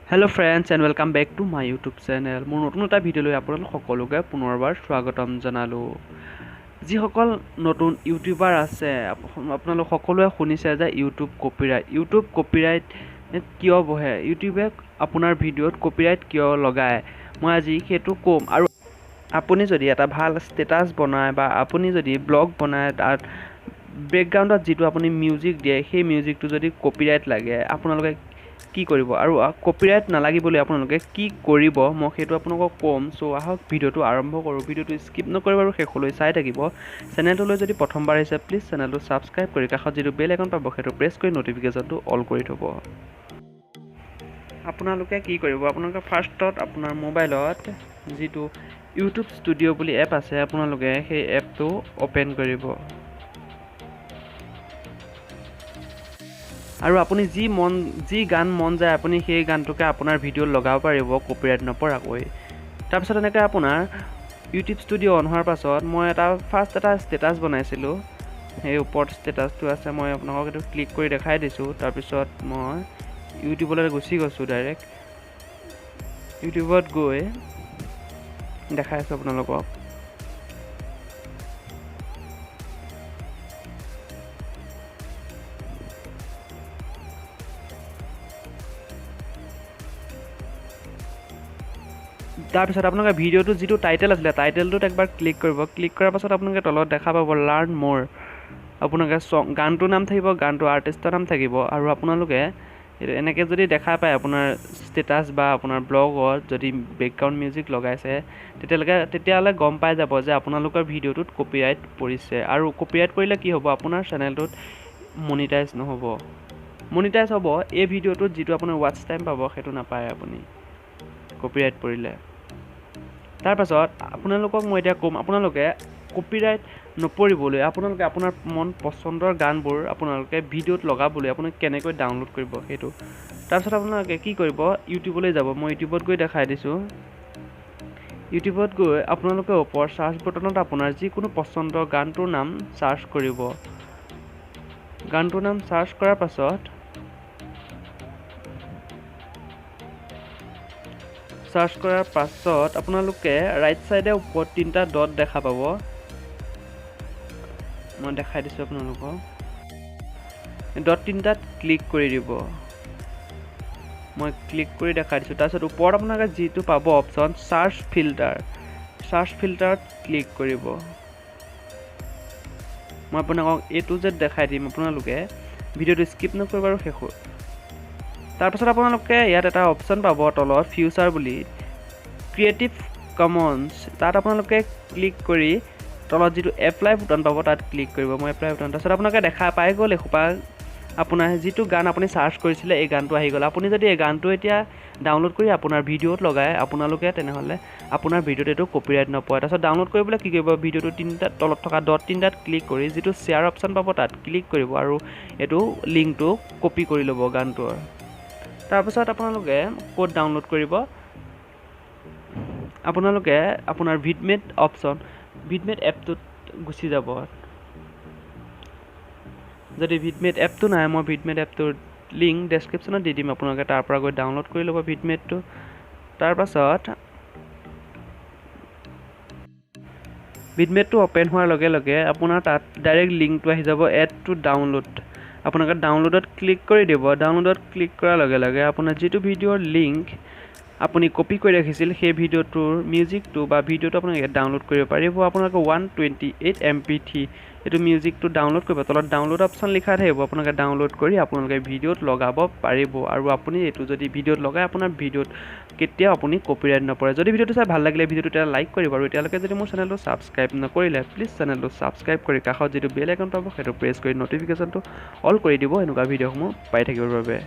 Hello friends and welcome back to my YouTube channel. মোৰ নতুন এটা ভিডিঅ'লৈ আপোনালোক সকলোকে পুনৰবাৰ স্বাগতম জনালোঁ। যিসকল নতুন ইউটিউবাৰ আছে, আপোনালোক সকলোৱে শুনিছে যে ইউটিউব কপিৰাইট কিয় বহে, ইউটিউবে আপোনাৰ ভিডিঅ'ত কপিৰাইট কিয় লগায়, মই আজি সেইটো ক'ম। আৰু আপুনি যদি এটা ভাল ষ্টেটাছ বনায় বা আপুনি যদি ব্লগ বনায়, তাত বেকগ্ৰাউণ্ডত যিটো আপুনি মিউজিক দিয়ে, সেই মিউজিকটো যদি কপিৰাইট লাগে আপোনালোকে কি কৰিব আৰু কপিৰাইট নালাগিবলৈ আপোনালোকে কি কৰিব, মই সেইটো আপোনালোকক ক'ম। চ' আহক ভিডিঅ'টো আৰম্ভ কৰোঁ। ভিডিঅ'টো স্কিপ নকৰিব আৰু শেষলৈ চাই থাকিব। চেনেলটোলৈ যদি প্ৰথমবাৰ আহিছে, প্লিজ চেনেলটো ছাবস্ক্ৰাইব কৰি কাষত যিটো বেল আইকন পাব সেইটো প্ৰেছ কৰি ন'টিফিকেশ্যনটো অল কৰি থ'ব। আপোনালোকে কি কৰিব, আপোনালোকে ফাৰ্ষ্টত আপোনাৰ মোবাইলত যিটো ইউটিউব ষ্টুডিঅ' বুলি এপ আছে, আপোনালোকে সেই এপটো অ'পেন কৰিব। আৰু আপুনি যি গান মন যায় আপুনি সেই গানটোকে আপোনাৰ ভিডিঅ'ত লগাব পাৰিব কপিৰাইট নপৰাকৈ। তাৰপিছত এনেকৈ আপোনাৰ ইউটিউব ষ্টুডিঅ' অন হোৱাৰ পাছত মই ফাৰ্ষ্ট এটা ষ্টেটাছ বনাইছিলোঁ, সেই ওপৰত ষ্টেটাছটো আছে, মই আপোনালোকক এইটো ক্লিক কৰি দেখাই দিছোঁ। তাৰপিছত মই ইউটিউবলৈ গুচি গৈছোঁ, ডাইৰেক্ট ইউটিউবত গৈ দেখাই আছোঁ আপোনালোকক। তাৰপিছত আপোনালোকে ভিডিঅ'টো যিটো টাইটেল আছিলে টাইটেলটোত একবাৰ ক্লিক কৰিব। ক্লিক কৰাৰ পাছত আপোনালোকে তলত দেখা পাব লাৰ্ণ মোৰ, আপোনালোকে গানটোৰ নাম থাকিব, গানটোৰ আৰ্টিষ্টৰ নাম থাকিব। আৰু আপোনালোকে এনেকৈ যদি দেখা পায় আপোনাৰ ষ্টেটাছ বা আপোনাৰ ব্লগত যদি বেকগ্ৰাউণ্ড মিউজিক লগাইছে, তেতিয়াহ'লে গম পাই যাব যে আপোনালোকৰ ভিডিঅ'টোত কপিৰাইট পৰিছে। আৰু কপিৰাইট পৰিলে কি হ'ব, আপোনাৰ চেনেলটোত মনিটাইজ নহ'ব। মনিটাইজ হ'ব এই ভিডিঅ'টোত যিটো আপোনাৰ ৱাটচ টাইম পাব সেইটো নাপায় আপুনি কপিৰাইট পৰিলে। তাৰপাছত আপোনালোকক মই এতিয়া ক'ম, আপোনালোকে কপিৰাইট নপৰিবলৈ আপোনালোকে আপোনাৰ মন পচন্দৰ গানবোৰ আপোনালোকে ভিডিঅ'ত লগাবলৈ আপোনালোকে কেনেকৈ ডাউনলোড কৰিব সেইটো। তাৰপিছত আপোনালোকে কি কৰিব, ইউটিউবলৈ যাব। মই ইউটিউবত গৈ দেখাই দিছোঁ। ইউটিউবত গৈ আপোনালোকে ওপৰ চাৰ্চ বটনত আপোনাৰ যিকোনো পচন্দৰ গানটোৰ নাম চাৰ্চ কৰিব। গানটোৰ নাম চাৰ্চ কৰাৰ পাছত আপোনালোকে ৰাইট চাইডে ওপৰত তিনিটা ডট দেখা পাব, মই দেখাই দিছোঁ আপোনালোকক। ডট তিনিটাত ক্লিক কৰি দিব, মই ক্লিক কৰি দেখাই দিছোঁ। তাৰপিছত ওপৰত আপোনালোকে যিটো পাব অপশ্যন চাৰ্চ ফিল্টাৰ, চাৰ্চ ফিল্টাৰত ক্লিক কৰিব। মই আপোনালোকক এইটো যে দেখাই দিম, আপোনালোকে ভিডিঅ'টো স্কিপ নকৰিব আৰু শেষ। তাৰপাছত আপোনালোকে ইয়াত এটা অপশ্যন পাব তলত ফিউচাৰ বুলি, ক্ৰিয়েটিভ কমনছ, তাত আপোনালোকে ক্লিক কৰি তলত যিটো এপ্লাই বুটন পাব তাত ক্লিক কৰিব। মই এপ্লাই বুটন, তাৰপিছত আপোনালোকে দেখা পাই গ'ল এসোপা আপোনাৰ যিটো গান আপুনি চাৰ্চ কৰিছিলে এই গানটো আহি গ'ল। আপুনি যদি এই গানটো এতিয়া ডাউনলোড কৰি আপোনাৰ ভিডিঅ'ত লগায় আপোনালোকে, তেনেহ'লে আপোনাৰ ভিডিঅ'ত এইটো কপিৰাইট নপৰে। তাৰপিছত ডাউনলোড কৰিবলৈ কি কৰিব, ভিডিঅ'টো তিনিটা তলত থকা ডট তিনিটাত ক্লিক কৰি যিটো শ্বেয়াৰ অপশ্যন পাব তাত ক্লিক কৰিব আৰু এইটো লিংকটো কপি কৰি ল'ব গানটোৰ। তাৰপাছত আপোনালোকে ক'ত ডাউনলোড কৰিব, আপোনালোকে আপোনাৰ ভিডমেট অপশ্যন, ভিডমেট এপটোত গুচি যাব। যদি ভিডমেট এপটো নাই, মই ভিডমেট এপটোৰ লিংক ডেছক্ৰিপশ্যনত দি দিম, আপোনালোকে তাৰ পৰা গৈ ডাউনলোড কৰি ল'ব ভিডমেটটো। তাৰপাছত ভিডমেটটো অ'পেন হোৱাৰ লগে লগে আপোনাৰ তাত ডাইৰেক্ট লিংকটো আহি যাব, এড টু ডাউনলোড। আপোনালোকে ডাউনলোডত ক্লিক কৰি দিব। ডাউনলোডত ক্লিক কৰাৰ লগে লগে আপোনাৰ যিটো ভিডিঅ'ৰ লিংক আপুনি কপি কৰি ৰাখিছিল সেই ভিডিঅ'টোৰ মিউজিকটো বা ভিডিঅ'টো আপোনালোকে ডাউনলোড কৰিব পাৰিব। আপোনালোকে 128 MP3 এইটো মিউজিকটো ডাউনলোড কৰিব। তলত ডাউনলোড অপশ্যন লিখা থাকিব, আপোনালোকে ডাউনলোড কৰি আপোনালোকে ভিডিঅ'ত লগাব পাৰিব। আৰু আপুনি এইটো যদি ভিডিঅ'ত লগায় আপোনাৰ ভিডিঅ'ত কেতিয়াও আপুনি কপিৰাইট নপৰে। যদি ভিডিঅ'টো চাই ভাল লাগিলে ভিডিঅ'টো তেতিয়া লাইক কৰিব। আৰু এতিয়ালৈকে যদি মোৰ চেনেলটো ছাবস্ক্ৰাইব নকৰিলে প্লিজ চেনেলটো ছাবস্ক্ৰাইব কৰি কাষত যিটো বেল আইকন পাব সেইটো প্ৰেছ কৰি ন'টিফিকেশ্যনটো অল কৰি দিব, এনেকুৱা ভিডিঅ'সমূহ পাই থাকিবৰ বাবে।